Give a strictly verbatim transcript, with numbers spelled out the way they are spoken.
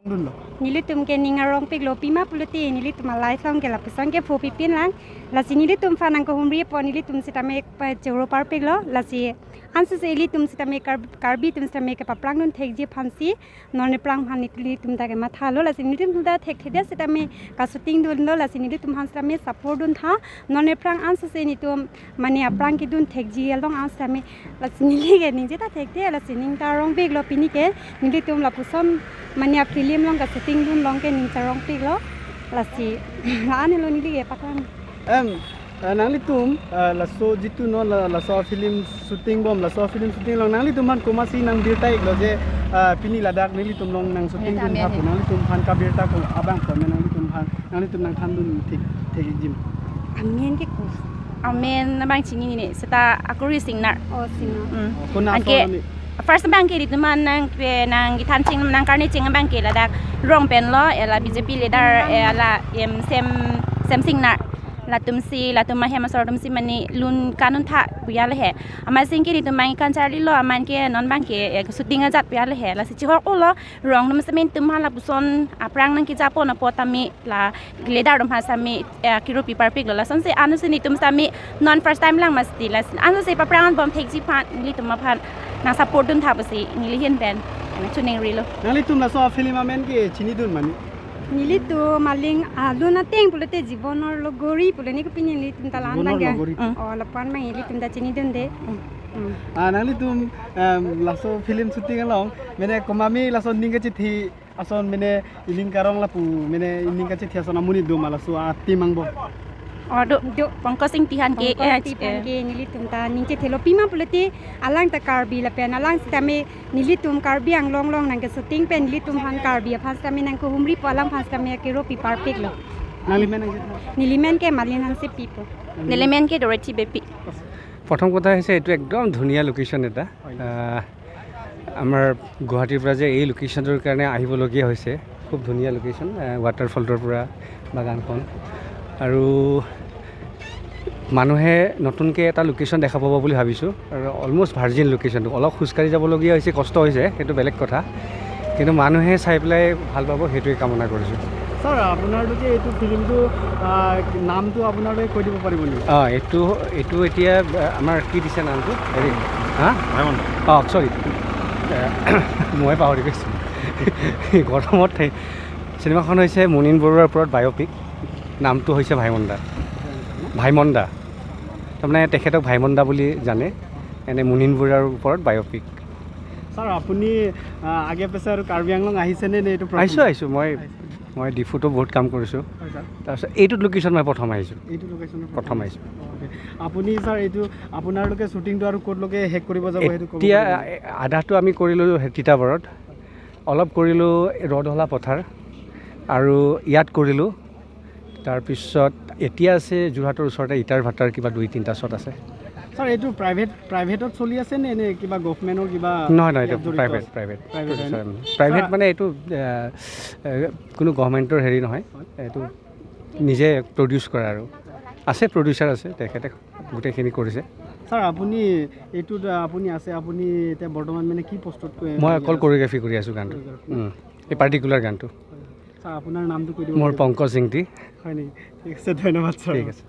dunlo. Nelitum ke ning arongpiklo, pima pulote nelitum a-life along ke lapuson ke pho pipin lang. Lasi nelitum aphan nangkehumri apot nelitum sitame pa choro parpiklo. Lasi ansose ilitum sitame Kar-, Karbi atum sitame kepaprang dun thekji aphansi non aphrang aphan nelitum ta kemathalo. Lasi nelitum ta thekthedet sitame ka-shooting dunlo. Lasi nelitum aphan sitame support dun tha. Non aphrang ansose nelitum mane aphrang kedun thekji along an sitame, lasi neli ke ningje ta thekthe, lasi ning ta arongpiklo pini ke, nelitum lapuson mane a-film along ka-shooting dun along ke ning ta arongpiklo. Lasi la-an helo neli ke patang. Em, eh, nanglitum, eh, laso jitu non la, laso film shooting bom, laso film shooting along nanglitum aphan komatsi nangbirta-iklo je, eh, pini ladak nelitum along nang shooting dun tha pu, nanglitum aphan kabirta ko abang ko, nanglitum aphan, nanglitum nangthan dun thek, thekji ma? Amen ke ko. Amen abang chinine, seta akuri Singnar. Oh, Singnar. Mm. Oh, kona anke ason ami? First abang ke ilitum aphan nangpe, nangkethan ching, nangkarni ching abang ke ladak rong penlo, eh, la B J P leader, eh, la, em, Sem, Sem Singnar. Latumsi, latum ahem asor atumsi mane lun kanun tha puya le he. Amatsi ke ilitum abang ke kan charlilo, amat ke non abang ke, eh, shooting ajat puya le he. Lasi chihok-olo, rong atum sitame nelitum aphan lapuson aphrang nangkejapon apot tame la leader atum aphan sitame, eh, kiro pi parpiklo. Lasonsi ansose nelitum sitame non first time lang masti, las ansose paprang bom thekji aphan nelitum aphan nang support dun tha pusi neli ahin pen nangchiningrilo. Nanglitum laso film amen ke chinidun ma ni? Nelitum aling alun ateng pulote Jibonor Logori pulo ni kopine nelitum ta la-an. Jibonor abang ke Logori. Mm. Oh, lapu-an abang ilitum ta chinidunde. Mm. Mm. Ah, nanglitum, em, laso film shooting along mane komat-mi laso ning kachethi ason mane ining karong lapu mane ining kachethi ason amonit do ma laso a-team angbong? Oh, do. Do. Pankaj Singh Tihan ke, Pankaj eh, Tihan eh, ke nelitum ta ning chethelo, pima pulote alang ta Karbi lapen alang sitame nelitum Karbi Anglong along nangke-shooting pen nelitum aphan Karbi aphan sitame nangkehumri apot alang aphan sitame kiro pi parpiklo. Nangli men nangke? Neli men ke Malin Hansepi pu. Neli men ke Dorothy Beypi. প্ৰথম কথা হৈছে, এইটো একদম ধুনীয়া লোকেশ্যন এটা। হয়। আহ, আমাৰ গুৱাহাটীৰ পৰা যে এই লোকেশ্যনটোৰ কাৰণে আহিবলগীয়া হৈছে, খুব ধুনীয়া লোকেশ্যন, আহ, ৱাটাৰফলটোৰ পৰা বাগানখন। আৰু মানুহে নতুনকৈ এটা লোকেশ্যন দেখা পাব বুলি ভাবিছোঁ। আৰু অলমষ্ট ভাৰ্জিন লোকেশ্যনটো, অলপ খোজকাঢ়ি যাবলগীয়া হৈছে, কষ্ট হৈছে, সেইটো বেলেগ কথা, কিন্তু মানুহে চাই পেলাই ভাল পাব, সেইটোৱে কামনা কৰিছোঁ। ছাৰ, আপোনালোকে এইটো ফিল্মটো, আহ, নামটো আপোনালোকে কৈ দিব পাৰিব নেকি? অ, এইটো, এইটো এতিয়া, আহ, আমাৰ কি দিছে নামটো? হেৰি, হা? ভাইমন্দা। অ, চৰি। এ, মই পাহৰি গৈছোঁ। গৰমত সেই চিনেমাখন হৈছে মুনীন বৰুৱাৰ ওপৰত বায়'পিক। নামটো হৈছে ভাইমন্দা। ভাইমন্দা। তাৰমানে তেখেতক ভাইমন্দা বুলি জানে। এনে মুনীন বৰুৱাৰ ওপৰত বায়'পিক। ছাৰ, আপুনি, আহ, আগে পাছে আৰু কাৰ্বি আংলং আহিছেনে নে এইটো প্ৰথম? আহিছোঁ, আহিছোঁ। মই, আহিছে। মই ডিফুতো বহুত কাম কৰিছোঁ। হয়, ছাৰ। তাৰপিছত এইটোত লোকেশ্যন মই প্ৰথম আহিছোঁ। এইটো লোকেশ্যনত প্ৰথম আহিছোঁ। অ, অ'কে। আপুনি, ছাৰ, এইটো আপোনালোকে শ্বুটিংটো আৰু ক'তলৈকে শেষ কৰিব যাব, সেইটো ক'ব এতিয়া পাৰিব নেকি? আধাটো আমি কৰিলোঁ তিতাবৰত, অলপ কৰিলোঁ ৰদহলা পথাৰ, আৰু ইয়াত কৰিলোঁ। তাৰপিছত এতিয়া আছে যোৰহাটৰ ওচৰতে ইটাৰ ভাটাৰ কিবা দুই তিনিটা শ্বট আছে। ছাৰ, এইটো প্ৰাইভেট, প্ৰাইভেটত চলি আছে নে, নে কিবা গভৰ্ণমেণ্টৰ কিবা নহয়, নহয়, এইটো ইয়াত জড়িত প্ৰাইভেট, আছে? প্ৰাইভেট। প্ৰাইভেট হয় ন? প্ৰাইভেট ছাৰ, মানে এইটো, এ, এ, কোনো গভৰ্ণমেণ্টৰ হেৰি নহয়, হয়। এইটো নিজে প্ৰডিউচ কৰা আৰু আছে, প্ৰডিউচাৰ আছে, তেখেতে গোটেইখিনি কৰিছে। ছাৰ, আপুনি এইটোত, আ, আপুনি আছে, আপুনি এতিয়া বৰ্তমান মানে কি পোষ্টত কৈ-, মই কৰি অকল আছে? কৰিগ্ৰাফী কৰি আছোঁ গানটো। কৰিগ্ৰাফী। উম, এই পাৰ্টিকুলাৰ গানটো। হয়। ছাৰ, আপোনাৰ নামটো কৈ দিব মোৰ পাৰিব? পংকজ ইংতি। হয় নেকি? ঠিক আছে, ধন্যবাদ ছাৰ। ঠিক আছে।